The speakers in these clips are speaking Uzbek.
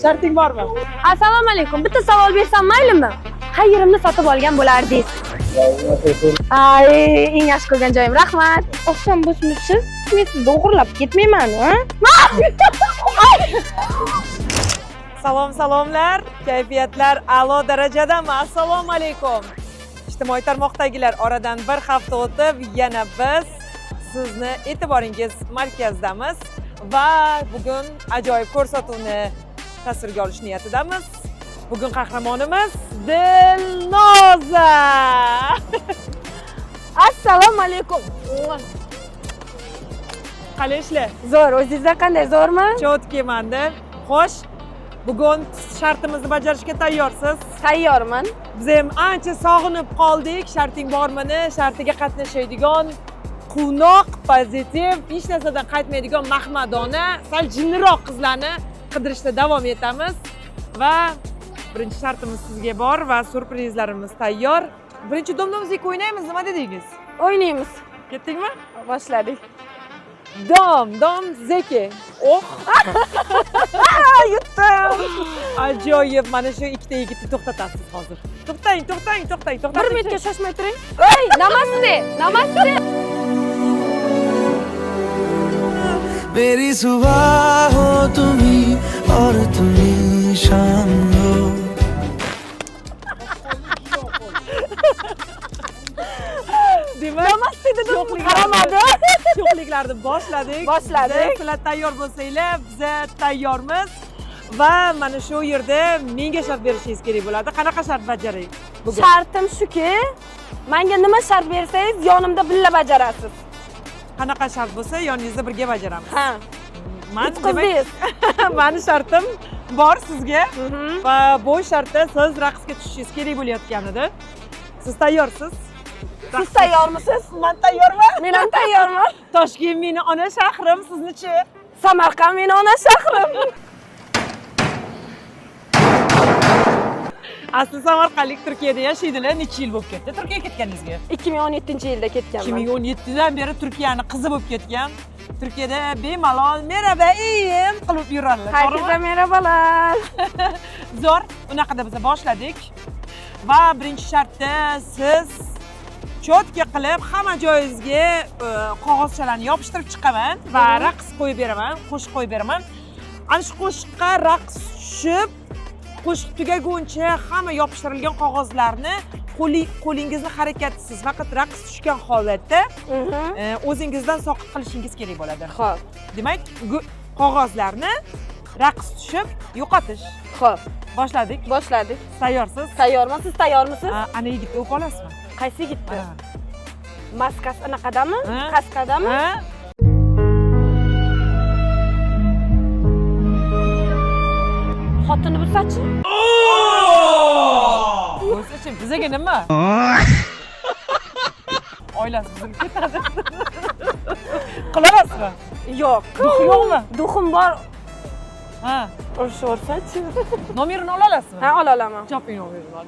Sharting bormi? Assalomu alaykum. Bitta savol bersam maylimi? Qayerimni sotib olgan bo'lardingiz? Ay, eng yaxshi ko'rgan joyim. Rahmat. Oqshom bo'lmishsiz, men sizni o'g'irlab ketmayman, ha? Salom, salomlar. Kayfiyatlar a'lo darajadami? Assalomu alaykum. Ijtimoiy tarmoqdagilar, oradan bir hafta o'tib, yana biz sizni e'tiboringiz markazidamiz va bugun ajoyib ko'rsatuvni tasvirga olish niyatidamiz. Bugun qahramonimiz Dilnoza. Assalomu alaykum. Qalay ishlar? Zo'r, o'zingizda qanday, zo'rmi? Чётко manda. Xo'sh, bugun shartimizni bajarishga tayyorsiz. Tayyorman. Biz ham ancha sog'inib qoldik. Sharting bormini shartiga qatnashadigan quvnoq, pozitiv, hech narsadan qaytmaydigan mahmadona, sal jinniroq qizlarni qidirishda davom etamiz va birinchi shartimiz sizga bor va syurprizlarimiz tayyor. Birinchi domdomizga o'ynaymiz, nima dedingiz? O'ynaymiz. Ketdikmi? Boshladik. Dom, dom, zeki. Oh, Yutdim. Ajoyib. Mana shu ikkita yigitni to'xtatasiz hozir. To'xtang, to'xtang, to'xtang, to'xtang. Bir minutga shoshmay turing. Ey, namaste. Namaste. मेरी सुबह हो तुम ही और तुम ही शाम हो। Demak, Namaste dedim, qaramadi. Sho'xliklarni boshladik. Boshladik. Biz, sizlar tayyor bo'lsanglar, biza tayyormiz. Va mana shu yerda menga shart berishingiz kerak bo'ladi. Qanaqa shart bajaring bugun? Shartim shuki, menga nima shart bersangiz, yonimda birga bajarasiz. Qanaqa shart bo'lsa, yoningizda birga bajaramiz. Ha. Man Yutqizdingiz. Mani shartim bor sizga. Va bu shartda siz raqsga tushishingiz kerak bo'layotgan edi. Siz tayyorsiz? Siz tayyormisiz? Men tayyorman. Men ham tayyorman. Toshkent meni ona shahrim, siznichi? Samarqand meni ona shahrim. Asli samarqandlik, Turkiyada yashaydilar. Necha yil bo'lib ketdi Turkiyaga ketganingizga? 2017-yilda ketganman. 2017 dan beri Turkiyani qizi bo'lib ketgan. Turkiyada bemalol merhaba, iyim qilib yuradilar. Herkese merhabalar. Zo'r. Unaqada biz boshladik. Va birinchi shartda siz чётко qilib hamma joyingizga qog'ozchalarni yopishtirib chiqaman va raqs qo'yib beraman, qo'shiq qo'yib beraman. Ana shu qo'shiqqa raqs tushib, qo'shiq tugaguncha hamma yopishtirilgan qog'ozlarni qo'lingizni harakatsiz, faqat raqs tushgan holatda o'zingizdan soqit qilishingiz kerak bo'ladi. Xo'p. Demak, qog'ozlarni raqs tushib yo'qotish. Xo'p. Boshladik. Boshladik. Tayyorsiz? Tayyorman. Siz tayyormisiz? Ana yigitni o'pa olasizmi? Qaysi yigitni? Maskasi anaqadami? Qaskadami? Ha? Xotini bo'lsa-chi? Bo'lsa-chi, bizaga nima? Oilasi buzilib ketadi. Qila olasizmi? Yo'q. Дух yo'qmi? Дух im bor. Ha. Urishaversa-chi? Nomerini ola olasizmi? Ha, ola olaman. Choping nomerini ol.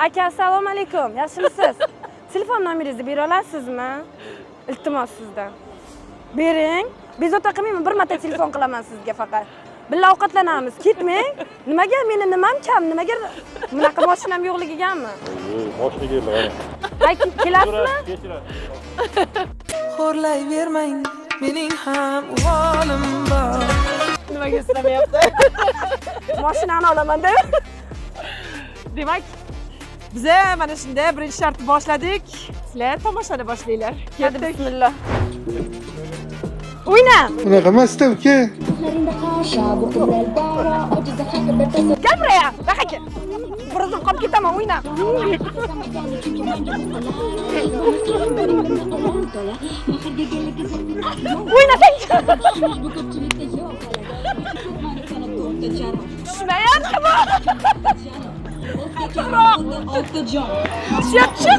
Aka, assalomu alaykum. Yaxshimisiz? Telefon nomeringizni bera olasizmi? Iltimos sizdan. Bering. Bezovta qilmayman, bir marta telefon qilaman sizga faqat. Birga ovqatlanamiz. Ketmang. Nimaga meni nimam kam? Nimaga bunaqa mashinam yo'qligigami? Boshqa keldi, mana. Ay, kelasizmi? Xo'rlayvermang, mening ham uvolim bor. Nimaga istamayapti? Mashinani olaman deb. Demak, biza mana shunda birinchi shartni boshladik. Sizlar tomoshani boshlanglar. Hadi Ketdik. bismillah. O'yna. Unaqa emasda, uka. Gel buraya. Bak aka. Bir o'zim qolib ketaman, o'yna. O'yna sen. Tushmayapti bu. Tushyapti.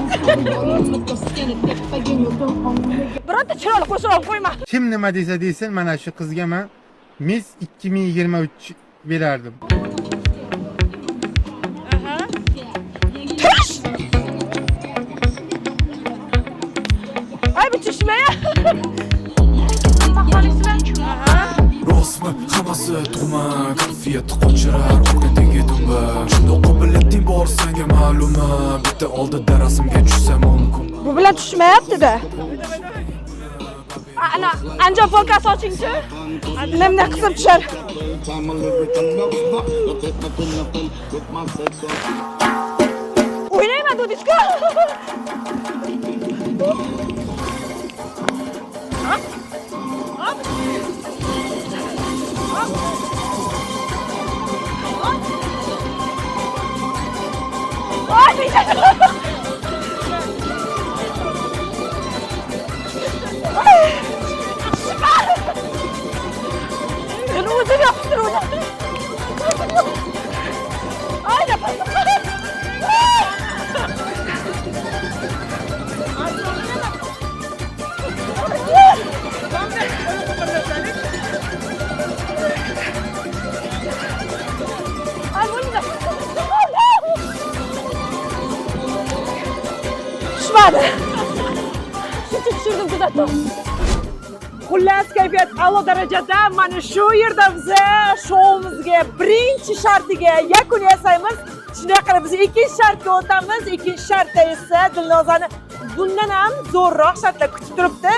Birorta chiroyli qo'shiq olib qo'yma. Kim nima desa desin, mana shu qizga men Miss 2023 berardim. Tush! Ay, bu tushmayapti. Bosma, hammasi tug'ma. Kayfiyat qochirar o'rnidagi dumba. Shundoq qobiliyating bor senga ma'lumi. Bitta oldida rasmga tushsa mumkin. Bu bilan tushmayapti-da. Ana, anjon polkasi ochingchi. Nimda qisib tushar. O'ynayman dedingiz-ku. Voy, o'zim yopishtiruvdim. Ay, nafasim. Ay, bo'ldi. Tushmadi. Shuncha tushirdim, kuzatdim. Xullas, kayfiyat a'lo darajada. Mana shu yerda biza shoumizga birinchi shartiga yakun yasaymiz. Shunday qilib biz ikkinchi shartga o'tamiz. Ikkinchi shartda esa Dilnozani bundan ham zo'rroq shartlar kutib turibdi.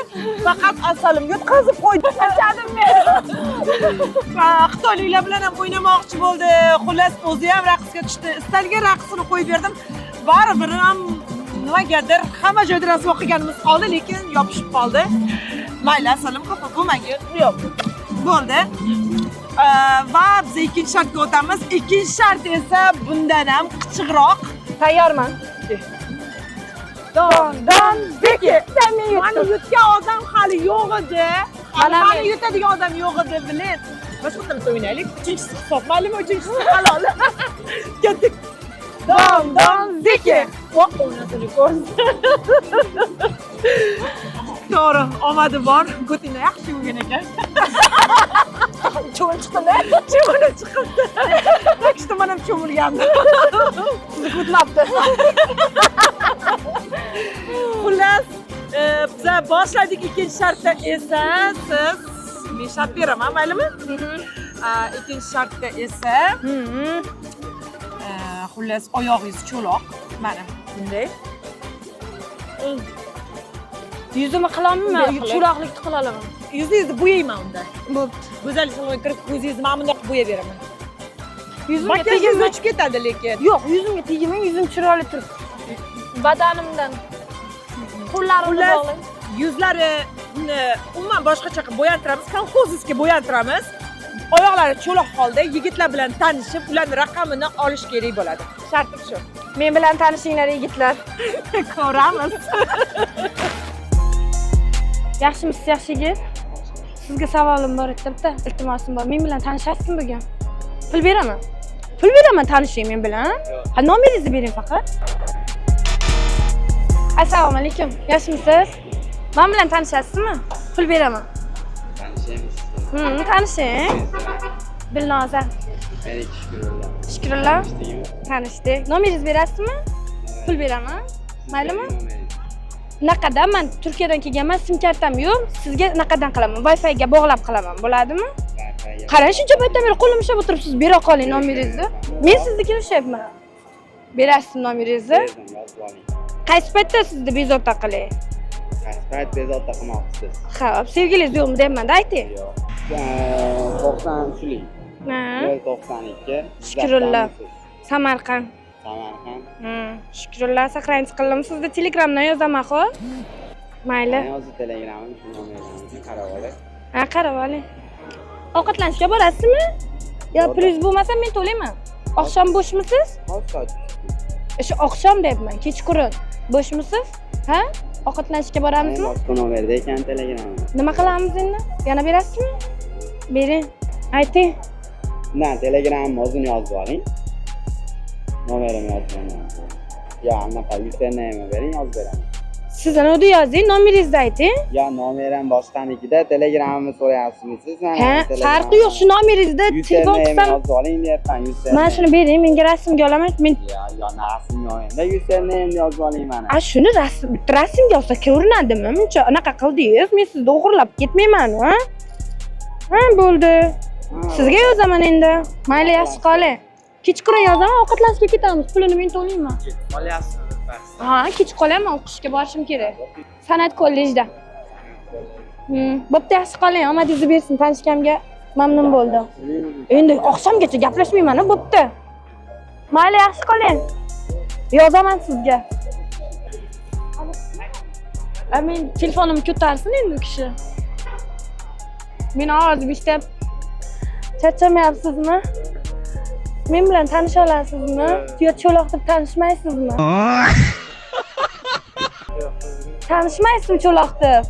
Faqat asalim yutqazib qo'ydi. Charchadim men. Va xitoyliklar bilan ham o'ynamoqchi bo'ldi. Xullas, o'zi ham raqsga tushdi. Istalgan raqsini qo'yib berdim. Baribir ham nimagadir hamma joyda rasvo qilganimiz qoldi, lekin yopishib qoldi. Mayli, asalim, xafa bo'lmagin. Yo'q. Bo'ldi. Va biz ikkinchi shartga o'tamiz. Ikkinchi shart esa bundan ham qichiqroq. Tayyorman. Don, don, Beki, Sen meni mani yutding. yutgan odam hali yo'q edi. Mana Mani men. yutadigan odam yo'q edi, biling. Boshqa bitta o'ynaylik. Uchinchisi hisob. Maylimi, uchinchisi halol. Ketdik. Don, don, zeki. Voq, o'ynasini ko'rsin. To'g'ri, omadi bor. Ko'tingni yaxshi yuvgan ekan. Cho'milib chiqdim-da. Cho'milib chiqibdi. Так что man ham cho'milgandim. Sizni o'tmabdi. Xullas, biza boshladik. Ikkinchi shartda esa siz, men shart beraman, maylimi? Ikkinchi shartda esa xullas, oyog'ingiz cho'loq. Mana bunday. Yuzimni qilolmayman, Bunday qilib. cho'loqlikni qila olaman. Yuzingizni bo'yayman unda. Bo'pti. Go'zallik saloniga kirib, ko'zingizni mana bundoq qilib bo'yab beraman. Yuzimga Makiyajingiz tegmang. o'chib ketadi lekin. Yo'q, yuzimga tegmang, yuzim chiroyli turibdi. Badanimdan. Qo'llarimni Xullas, bog'lang. yuzlarini umuman boshqacha qilib bo'yantiramiz, kolxozistga bo'yantiramiz. Oyoqlari cho'loq holda yigitlar bilan tanishib, ularning raqamini olish kerak bo'ladi. Shartim shu. Men bilan tanishinglar, yigitlar. Ko'ramiz. Yaxshimisiz, yaxshi yigit? Sizga savolim bor edi, bitta iltimosim bor. Men bilan tanishasizmi bugun? Pul beraman. Pul beraman, tanishing men bilan. Ha, nomeringizni bering faqat. Assalomu alaykum. Yaxshimisiz? Men bilan tanishasizmi? Pul beraman. Tanishamiz. Tanishing. Dilnoza. Meniki Shukrullo. Shukrullo. Tanishdikmi? Tanishdik. Nomeringizni berasizmi? Pul beraman. Maylimi? Nomeringiz. Naqadan man Turkiyadan kelganman, sim kartam yo'q. Sizga naqadan qilaman? Wi-Fi'ga bog'lab qilaman, bo'ladimi? Wi-Fi'ga. Qarang, shuncha paytdan beri qo'lim ushlab o'tiribsiz, bera qoling nomeringizni. Men siznikini ushlayapman. Berasizmi nomeringizni? Berdim, yozib oling. Qaysi paytda sizni bezovta qilay? Qaysi payt bezovta qilmoqchisiz? Xo'p, sevgilingiz yo'qmi deyapman-da, ayting. Yo'q. 93lik. Ha. 92. Shukrullo. Samarqand. Samarqand. Shukrullo, saqlanch qildim. Sizni Telegramdan yozaman, xo'p? Mayli. Men hozir Telegramim shu nomerimni qarab olay. Ha, qarab oling. Ovqatlanishga borasizmi? Yo, Bordim. pulingiz bo'lmasa men to'layman. Oqshom bo'shmisiz? Hozir soat O'sha oqshom deyapman, kechqurun. Bo'shmisiz? Ha? Ovqatlanishga boramizmi? Boshqa nomerda ekan Telegramim. Nima qilamiz endi? Yana berasizmi? Bering. Ayting. Na, Telegramimni o'zini yozib oling. Nomerimni yozib oling. Yo, anaqa username bering, yozib beraman. Siz ana yozing, nomeringizni ayting. Yo, nomerim boshqanikida Telegramimni so'rayapsizmi siz? Mana Ha, farqi yo'q, shu nomeringizda telefon Username qilsam, yozib oling deyapman, username. mana shuni bering, menga rasmga olaman. Men Yo, yo, rasmga olingda, username yozib oling mana. a shuni rasm, bitta rasmga olsa ko'rinadimi? Muncha anaqa qildingiz, men sizni o'g'irlab ketmayman, ha? Ha, bo'ldi. Sizga yozaman endi. Mayli, yaxshi qoling. Kechqurun yozaman, ovqatlanishga ketamiz. Pulini men to'layman. Ha, kech qolaman, o'qishga borishim kerak. San'at kollejda. Bo'pti, yaxshi qoling. Omadingizni bersin. Tanishganimga mamnun bo'ldim. Endi oqshomgacha gaplashmayman, bo'pti. Mayli, yaxshi qoling. Yozaman sizga. A, men telefonimni ko'tarsin endi u kishi. Meni ovozim eshitib charchamayapsizmi? Men bilan tanisha olasizmi? Yo cho'loq deb tanishmaysizmi? Tanishmaysizmi cho'loq deb?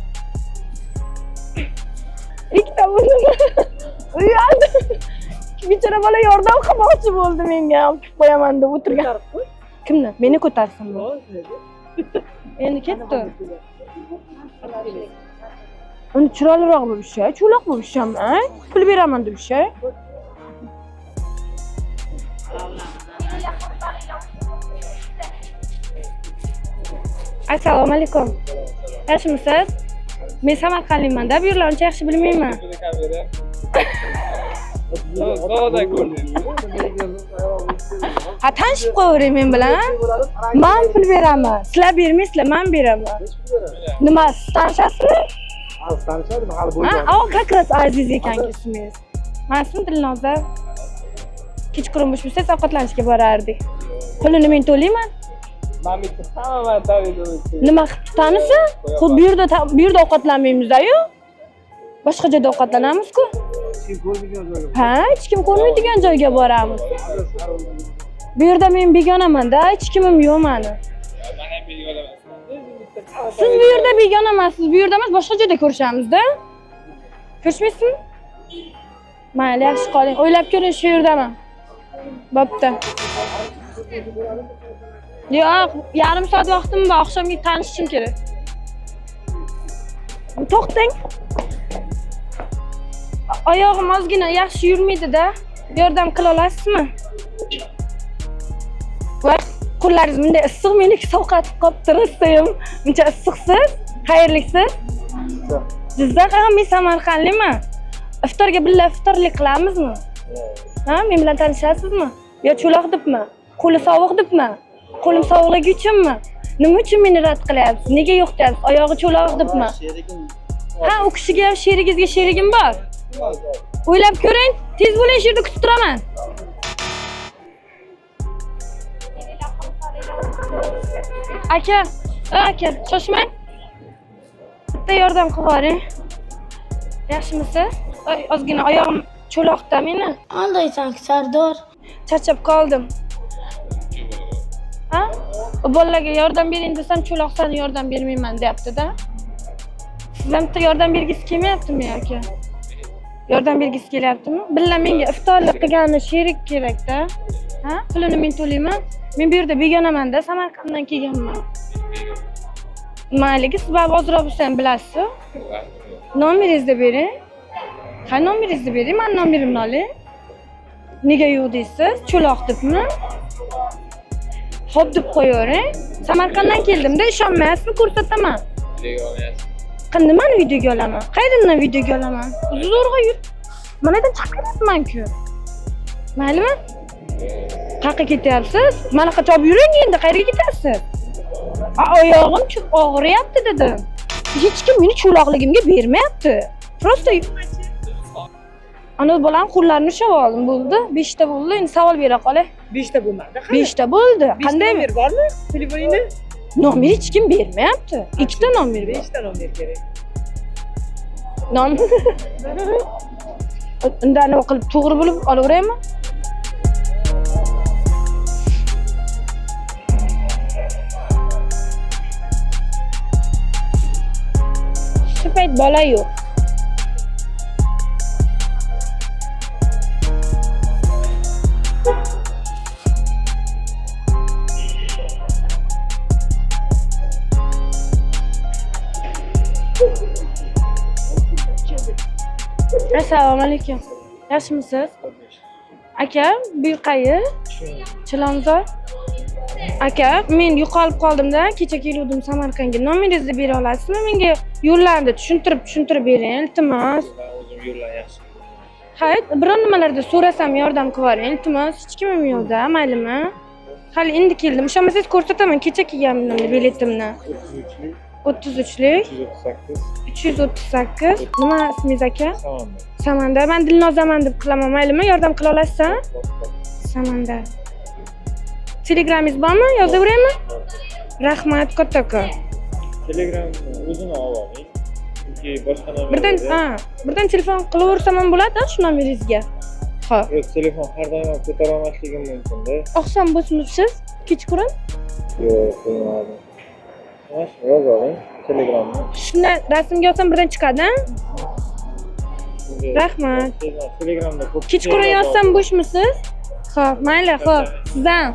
Ikkita bo'ldim. Uyaldim. Bechora bola yordam qilmoqchi bo'ldi menga, olib kelib qo'yaman deb o'tirgan. Kimni? Meni ko'tarsin bu. Endi ketdi. Uni chiroyliroq bo'lib ishay, cho'loq bo'lib ishaman, pul beraman deb ishay. Assalomu alaykum. Yaxshimisiz? Men Samarqandlikman-da, bu yerlarni uncha yaxshi bilmayman. Ha, tanishib qo'yavering men bilan. Men pul beraman. Sizlar bermaysizlar, men beraman. Nima, siz tanishasizmi? Tanishadi, hali Ha, o, как раз Aziz ekan ismingiz. Men ismim Dilnoza. Kechqurun bo'sh bo'lsangiz ovqatlanishga borardik. Pulini men to'layman. Nima qilib tanisa? Xuddi bu yerda ovqatlanmaymiz-ku. Boshqa joyda ovqatlanamiz-ku. Ha, hech kim ko'rmaydigan joyga boramiz. Bu yerda men begonaman-da, hech kimim yo'q meni. Siz bu yerda begona emassiz, bu yerda emas, boshqa joyda ko'rishamiz-da. Ko'rishmaysizmi? Mayli, yaxshi qoling. O'ylab ko'ring, shu yerdaman. Bo'pti. Yo'q, yarim soat vaqtim bor, oqshomga tanishishim kerak. To'xtang. Oyog'im ozgina yaxshi yurmaydi-da. Yordam qila olasizmi? Voy, qo'llaringiz bunday issiq, meniki sovqatib qolibdi, rostayam. Buncha issiqsiz, xayrlisiz. Jizzax, ha, men Samarqandliman. Iftorga birga iftorlik qilamizmi? Ha, men bilan tanishasizmi? Yo cho'loq debmi? Qo'li sovuq debmi? Qo'lim sovuqligi uchunmi? Nima uchun meni rad qilyapsiz? Nega yo'q deyapsiz? Oyog'i cho'loq debmi? Ha, u kishiga ham, sherigingizga sherigim bor. O'ylab ko'ring, tez bo'ling, shu yerda kutib turaman. Aka, aka, shoshmang. Bitta yordam qilib yuboring. Yaxshimisiz? Oy, ozgina oyog'im cho'loqda meni. Aldaysan Sardor. Charchab qoldim. Ha? U bolalarga yordam bering desam, cho'loqsan, yordam bermayman deyapti-da. Siz ham bitta yordam bergisi kelmayaptimi yoki? Yordam bergisi kelyaptimi? Billa menga iftorlik qilgani sherik kerak-da. Ha? Pulini men to'layman. Men bu yerda begonaman-da, Samarqanddan kelganman. Mayli, siz baribir ozroq bo'lsa ham bilasiz. Nomeringizni bering. Ha, nomeringizni bering, men nomerimni oling. Nega yo'q deysiz? Cho'loq debmi? Xo'p deb qo'yavering. Samarqanddan keldimda, ishonmayapsizmi, ko'rsataman. Nimani videoga olaman? Qayerdan videoga olaman? Zo'rg'a yur. Mana yerdan chiqib ketyapman-ku. Maylimi? Qayerga ketyapsiz? Mana qachon yuring endi, qayerga ketasiz? Oyog'im og'riyapti dedim. Hech kim meni cho'loqligimga bermayapti. Просто ana bolam qo'llarini ushlab oldim, bo'ldi. 5 ta bo'ldi. Endi savol bera qolay. 5 ta bo'lmadi. 5 ta bo'ldi. Qanday nomer bormi? Telefoningda? Nomer hech kim bermayapti. 2 ta nomer bor. 5 ta nomer kerak. Nomer. Unda nima qilib to'g'ri bo'lib olaveraymi? Shu payt bola yo'q. Assalomu alaykum. Yaxshimisiz? Aka, bu qayer? Chilonzor. Aka, men yo'qolib qoldimda, kecha keluvdim Samarqandga. Nomeringizni bera olasizmi menga? Yo'llarni tushuntirib bering, iltimos. O'zim yo'llarni yaxshi. Ha, biron nimalarda so'rasam yordam qilib yuboring, iltimos. Hech kimim yo'qda, maylimi? Hali endi keldim. Ishonmasangiz ko'rsataman, kecha kelganimni biletimni. 33lik 338. Nima ismingiz aka? Samanda. Man Dilnozaman deb qilaman, maylimi? Yordam qila olasizmi? Samanda. Telegramingiz bormi? Yozaveraymi? Rahmat kattakon. Telegram o'zini olib oling. Chunki boshqa nomer. Birdan, ha, birdan telefon qilaversam ham bo'ladi shu nomeringizga. Xo'p. Yo'q, telefon har doim ham ko'tara olmasligim mumkin-da. Oqshom bo'shmisiz? Kechqurun? Yo'q, bilmadim. Mana shu yozib oling Telegramni. Shundan rasmga olsam birdan chiqadi, a? Rahmat. Telegramda ko'p. Kechqurun yozsam bo'shmisiz? Xo'p, mayli, xo'p. Sizdan.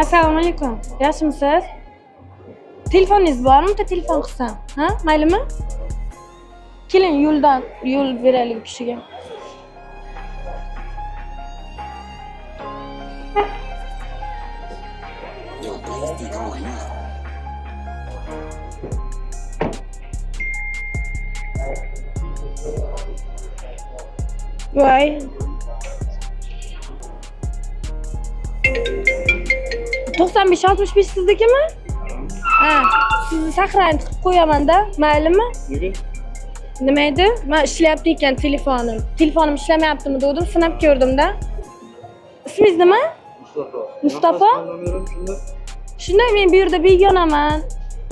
Assalomu alaykum. Yaxshimisiz? Telefoningiz bormi? Bitta telefon qilsam, ha? Maylimi? Keling, yo'ldan yo'l beraylik u kishiga. Voy. 95 65 siznikimi? Ha, sizni saqlanib qilib qo'yaman-da, maylimi? Nega? Nima edi? Men ishlayapti ekan telefonim. Telefonim ishlamayaptimi dedim, sinab ko'rdim-da. Ismingiz nima? Mustafa. Mustafa? Nomerim shunda. Shunday, men bu yerda begonaman.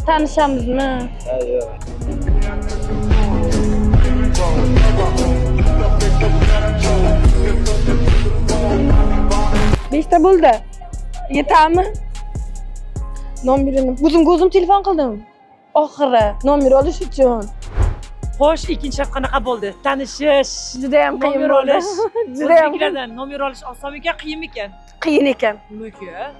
Tanishamizmi? Ha, yo'q. Beshta bo'ldi. Yetami? Nomerini. O'zimga o'zim telefon qildim. Oxiri nomer olish uchun. Xo'sh, ikkinchi shart qanaqa bo'ldi? Tanishish, Juda ham qiyin nomer bo'ldi. olish. Juda ham O'zbeklardan nomer olish oson ekan, qiyin ekan? Qiyin ekan. Nimaga?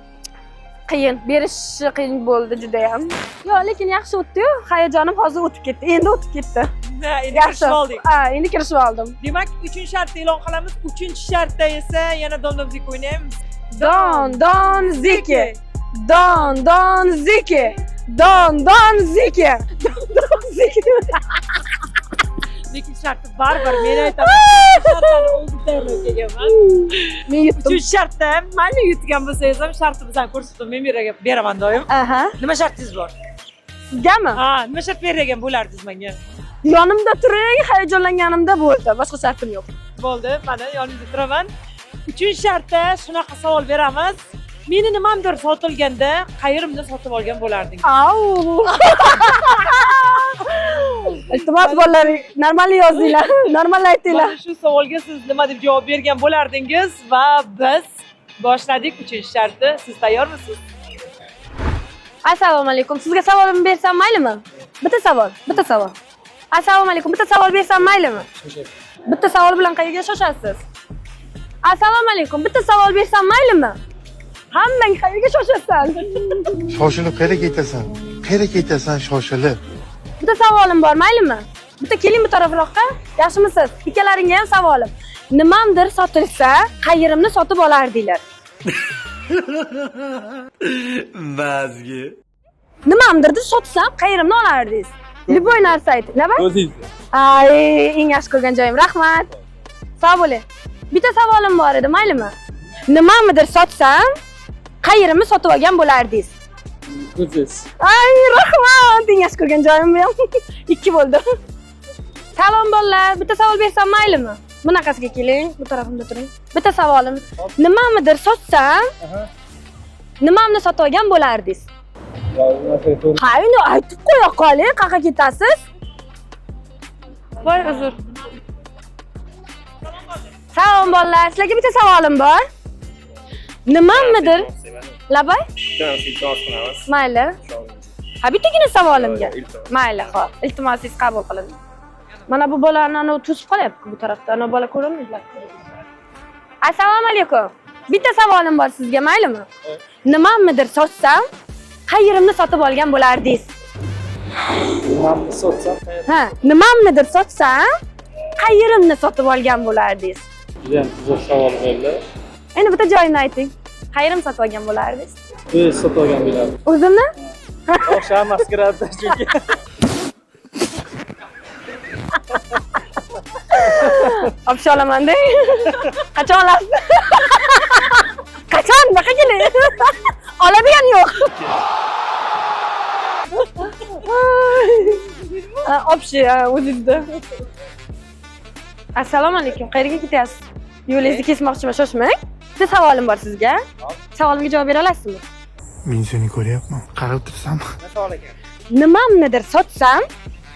Qiyin, berishi qiyin bo'ldi juda ham. Yo'q, lekin yaxshi o'tdi-yu. Hayajonim hozir o'tib ketdi. Endi o'tib ketdi. Ha, endi Yaxshi. kirishib oldik. Ha, endi kirishib oldim. Demak, uchinchi shartni e'lon qilamiz. Uchinchi shartda esa yana Don Don Ziki o'ynaymiz. Don Don Ziki. Don Don Ziki. Don Don Ziki. Don Don Ziki. Lekin sharti baribir men aytaman. Shartlarni o'zim tayyorlab kelganman. Men yutdim. Uchinchi shartda mayli, yutgan bo'lsangiz ham shartni bizani ko'rsatib men beraman doim. Aha. Nima shartingiz bor? Sizgami? Ha, nima shart bergan bo'lardingiz menga? Yonimda turing, hayajonlanganimda bo'ldi. Boshqa shartim yo'q. Bo'ldi, mana yoningizda turaman. Uchinchi shartda shunaqa savol beramiz. Meni nimamdir sotilganda qayerimni sotib olgan bo'lardingiz? Au. Iltimos, bolalar, normal yozinglar, normal aytinglar. Mana shu savolga siz nima deb javob bergan bo'lardingiz va biz boshladik uchinchi shartni. Siz tayyormisiz? Assalomu alaykum. Sizga savolimni bersam maylimi? Bitta savol, bitta savol. Assalomu alaykum. Bitta savol bersam maylimi? Bitta savol bilan qayerga shoshasiz? Assalomu alaykum. Bitta savol bersam maylimi? Hammang qayerga shoshasan? Shoshilib qayerga ketasan? Qayerga ketasan shoshilib? Bitta savolim bor, maylimi? Bitta keling bu tarafroqqa. Yaxshimisiz? Ikkalaringga ham savolim. Nimamdir sotilsa, qayerimni sotib olardinglar? Mazgi. Nimamdirni sotsam, qayerimni olardingiz? Любой narsa ayting. Nima? O'zingiz. Ay, eng yaxshi ko'rgan joyim. Rahmat. Sog' bo'ling. Bitta savolim bor edi, maylimi? Nimamidir sotsam, qayerimni sotib olgan bo'lardingiz? O'zingiz. Ay, rahmat. Eng yaxshi ko'rgan joyim bu ham. Ikki bo'ldi. Salom bolalar, bitta savol bersam maylimi? Bunaqasiga keling, bu tarafimda turing. Bitta savolim. Nimamidir sotsam, nimamni sotib olgan bo'lardingiz? Ha, endi aytib qo'ya qoling, qayerga ketasiz? Voy, uzr. Salom bolalar, sizlarga bitta savolim bor. Nimamidir? Labay? Iltimos qilamiz. Mayli. Ha, bittagina savolimga. Mayli, xo'p. Iltimosingiz qabul qilindi. Mana bu bolani anavi to'sib qolyapti bu tarafda. Ana bola ko'rinmaydi. Assalomu alaykum. Bitta savolim bor sizga, maylimi? Nimamidir sotsam, qayerimni sotib olgan bo'lardingiz? Nimamni sotsam? Ha, nimamnidir sotsam, qayerimni sotib olgan bo'lardingiz? Juda ham qiziq savol bo'ldi. Endi bitta joyini ayting. Qayerimni sotib olgan bo'lardingiz? O'zingiz sotib olgan bo'lardim. O'zimni? O'xshar maskarada chunki. Olib olaman-da. Qachon olasiz? Qachon? Baqa keling. Oladigan yo'q. Общий o'zingizda. Assalomu alaykum. Qayerga ketyapsiz? Yo'lingizni kesmoqchiman, shoshmang. Bitta savolim bor sizga. Savolimga javob bera olasizmi? Men seni ko'ryapman. Qarab tursam. Nimamnidir sotsam,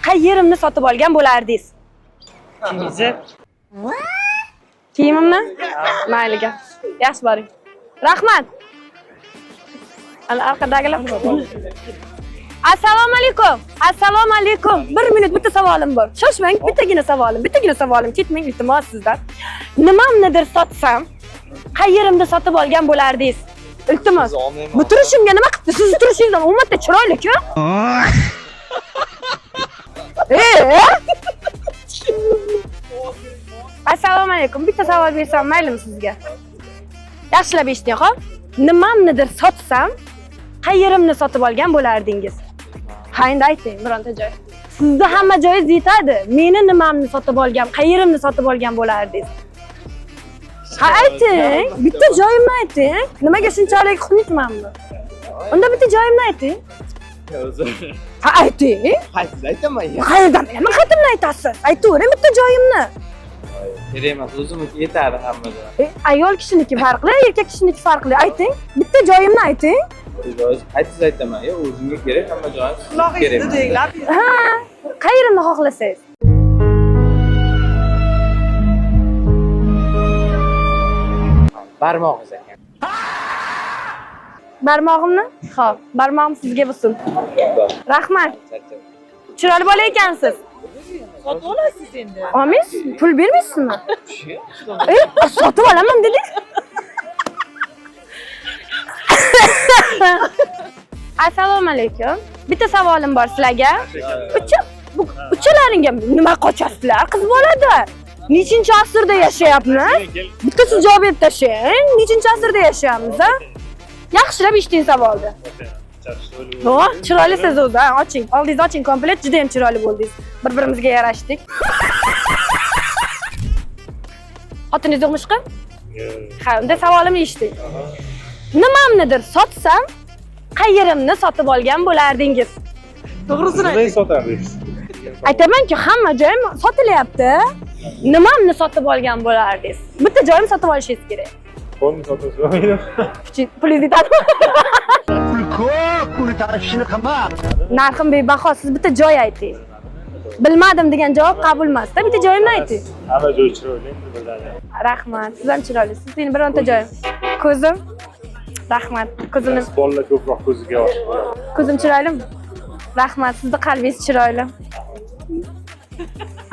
qayerimni sotib olgan bo'lardingiz? Kiyingizni. Kiyimimni? Mayliga. Yaxshi boring. Rahmat. Ana orqadagilar. Assalomu alaykum. Assalomu alaykum. Bir minut bitta savolim bor. Shoshmang, bittagina savolim, bittagina savolim. Ketmang, iltimos sizdan. Nimamnidir sotsam, qayerimda sotib olgan bo'lardingiz? Iltimos. Bu turishimga nima qilibdi? Sizni turishingizdan umuman chiroyli-ku. Assalomu alaykum. Bitta savol bersam maylimi sizga? Yaxshilab eshiting, xo'p? Nimamnidir sotsam, qayerimni sotib olgan bo'lardingiz? Ha, endi ayting bironta joy. Sizni hamma joyingiz yetadi. Meni nimamni sotib olgan, qayerimni sotib olgan bo'lardingiz? Ha, ayting. Bitta joyimni ayting. Nimaga shunchalik xunukmanmi? Unda bitta joyimni ayting. Ha, ayting. Qaysiz aytaman ya? Qayerdan bilaman, qayerdan aytasiz? Aytavering bitta joyimni. Kerak emas, o'zimniki yetadi hammaga. Ayol kishiniki farqli, erkak kishiniki farqli. Ayting, bitta joyimni ayting. Qaysiz aytaman ya, o'zimga kerak hamma joyim kerak. Qulog'ingizni deng, labingizni. Ha, qayerimni xohlasangiz? Barmog'ingiz ekan. Barmog'imni? Xo'p, barmog'im sizga bo'lsin. Rahmat. Chiroyli bola ekansiz. Sotib olasiz endi. Olmaysiz? Pul bermaysizmi? Sotib olaman dedingiz. Assalomu alaykum. Bitta savolim bor sizlarga. Uchalaringga nima qochasizlar? Qiz bolada. Nechinchi asrda yashayapmiz? Bitta siz javob berib tashlang. Nechinchi asrda yashayapmiz, a? Yaxshilab eshiting savolni. O, chiroylisiz o'zi, ha, oching. Oldingizni oching, komplet juda ham chiroyli bo'ldingiz. Bir-birimizga yarashdik. Xotiningiz yo'qmishmi? Ha, unda savolimni eshiting. Nimamnidir sotsam, qayerimni sotib olgan bo'lardingiz? To'g'risini ayting. Sotardingiz? Aytamanki, hamma joyim sotilyapti. Nimamni sotib olgan bo'lardingiz? Bitta joyimni sotib olishingiz kerak. Qo'lni sotib olmaydi. Pulingiz yetadimi? Pul ko'p, pul tarifini qilma. Narxim bebaho, siz bitta joy ayting. Bilmadim degan javob qabul emas-da, bitta joyimni ayting. Hamma joy chiroyli, birdaniga. Rahmat, siz ham chiroylisiz. Meni bironta joyim. Ko'zim. Rahmat. Ko'zimni Bolalar ko'proq ko'ziga oshiq bo'ladi. Ko'zim chiroylimi? Rahmat, sizni qalbingiz chiroyli.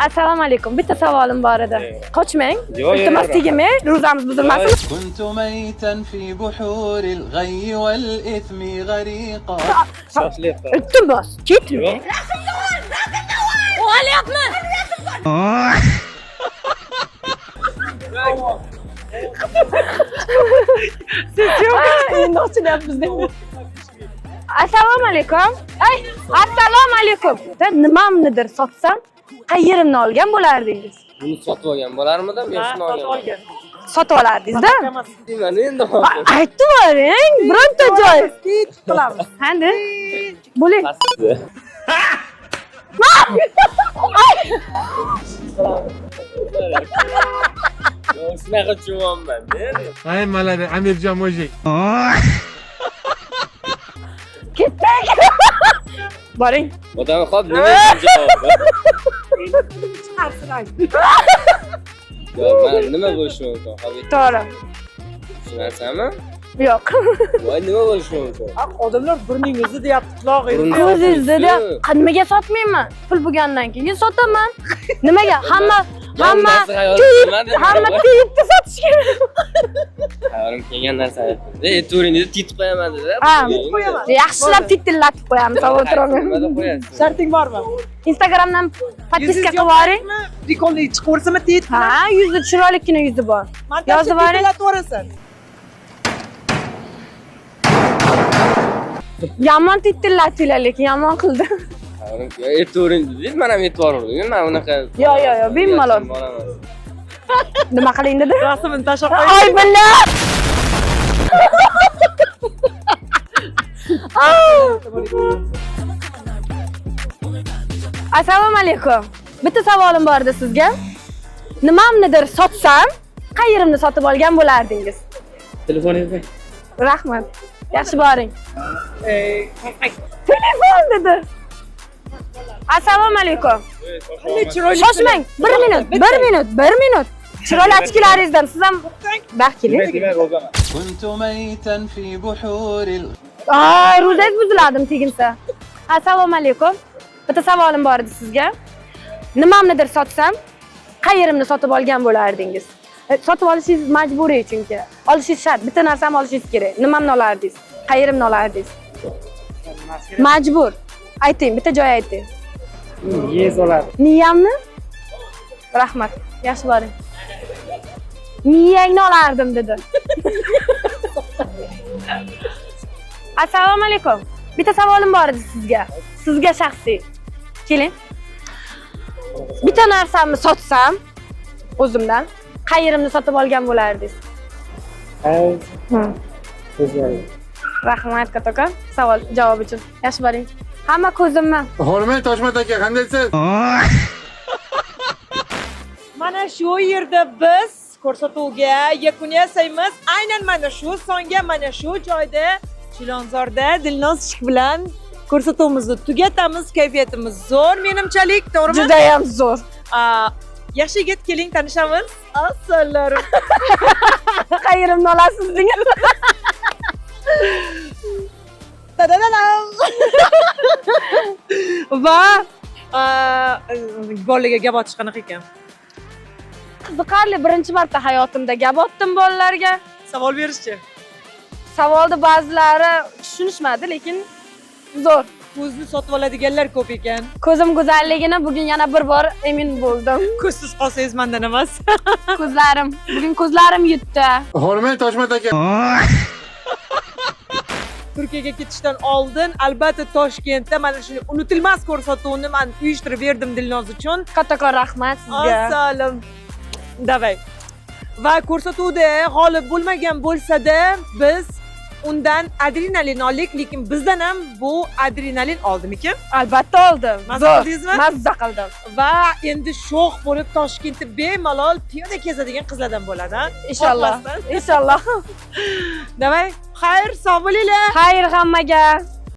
Assalomu alaykum. Bitta savolim bor edi. Qochmang. Iltimos tegmang, ro'zamiz buzilmasin. كنت ميتا في بحور الغي والإثم غريقا Iltimos, ketmang. Olyapman. Siz yo'q. Endi ochilyapmiz. Assalomu alaykum. Ay, assalomu alaykum. Nimamnidir sotsam, qayerimni olgan bo'lardingiz? Buni sotib olgan bo'larmidim yo shuni olgan? Sotib olardingiz-da? Deyman endi. Aytib yuboring, bironta joy. Qilamiz. Qani? Bo'ling. Shunaqa tushunmayman. Ay, malade, Amirjon mujik. Ketdik. Boring. Odam xo'p, nima javob? Chiqarsin ayt. Yo'q, mana nima bo'lishi mumkin? Hozir To'g'ri. shu narsami? Yo'q. Voy, nima bo'lishi mumkin? Odamlar burningizni deyapti, qulog'ingizni. Ko'zingizni deyapti. Nimaga sotmayman? Pul bo'lgandan keyin sotaman. Nimaga? Hamma hamma tiyibdi sotish kerak. Xayolim kelgan narsa aytdim. Aytavering dedi, titib qo'yaman dedi. Ha, yaxshilab titillatib qo'yamiz, xavotir olmang. Sharting bormi? Instagramdan podpiska qilib yuboring. Prikolni chiqaversami tit? Ha, yuzi chiroylikkina yuzi bor. Yozib yuboring. Yozib yuborasan. Yomon titillatdilar, lekin yomon qildi. Aytavering dedingiz, men ham aytib. Men unaqa Yo, yo, yo, bemalol. Nima qiling dedi? Rasmini tashlab qo'ying. Ay billah. Assalomu alaykum. Bitta savolim bor edi sizga. Nimamnidir sotsam, qayerimni sotib olgan bo'lardingiz? Telefoningizni. Rahmat. Yaxshi boring. Telefon dedi. Assalomu alaykum. Qanday chiroyli. Shoshmang. 1 minut, 1 minut, 1 minut. Chiroyli ochkilaringizdan siz ham baxt keling. Ay, ro'zangiz buziladim teginsa. Assalomu alaykum. Bitta savolim bor edi sizga. Nimamnidir sotsam, qayerimni sotib olgan bo'lardingiz? Sotib olishingiz majburiy chunki. Olishingiz shart. Bitta narsani olishingiz kerak. Nimamni olardingiz? Qayerimni olardingiz? Majbur. Ayting, bitta joy ayting. Miyangiz oladi. Miyamni? Rahmat. Yaxshi boring. Miyangni olardim dedi. Assalomu alaykum. Bitta savolim bor edi sizga. Sizga shaxsiy. Keling. Bitta narsamni sotsam o'zimdan, qayerimni sotib olgan bo'lardingiz? Rahmat kattakon savol javob uchun. Yaxshi boring. Hamma ko'zimni. Hurmat Toshmat aka, qandaysiz? Mana shu yerda biz ko'rsatuvga yakun yasaymiz. Aynan mana shu songa, mana shu joyda Chilonzorda Dilnoz Ishq bilan ko'rsatuvimizni tugatamiz. Kayfiyatimiz zo'r menimchalik, to'g'rimi? Juda ham zo'r. Yaxshi yigit, keling tanishamiz. Asallarim. Qayerimni olasiz degan. Ta-da-da-dam. Va bolaga gap otish qanaqa ekan? Qiziqarli, birinchi marta hayotimda gap otdim bolalarga. Savol berishchi. Savolni ba'zilari tushunishmadi, lekin zo'r. Ko'zni sotib oladiganlar ko'p ekan. Ko'zim go'zalligini bugun yana bir bor emin bo'ldim. Ko'zsiz qolsangiz mendan emas. Ko'zlarim, bugun ko'zlarim yutdi. Hurmat Toshmat aka. Turkiyaga ketishdan oldin albatta Toshkentda mana shuni unutilmas ko'rsatuvni men uyushtirib berdim Dilnoz uchun. Kattakon rahmat sizga. Assalom. Davay. Va ko'rsatuvda g'olib bo'lmagan bo'lsa-da, biz undan adrenalin oldik, lekin bizdan ham bu adrenalin oldimikin? Albatta oldim. Mazza qildingizmi? Mazza qildim. Va endi sho'x bo'lib Toshkentda bemalol piyoda kezadigan qizlardan bo'ladi, ha? Inshaalloh. Inshaalloh. Davay, xayr, sog' bo'linglar. Xayr hammaga.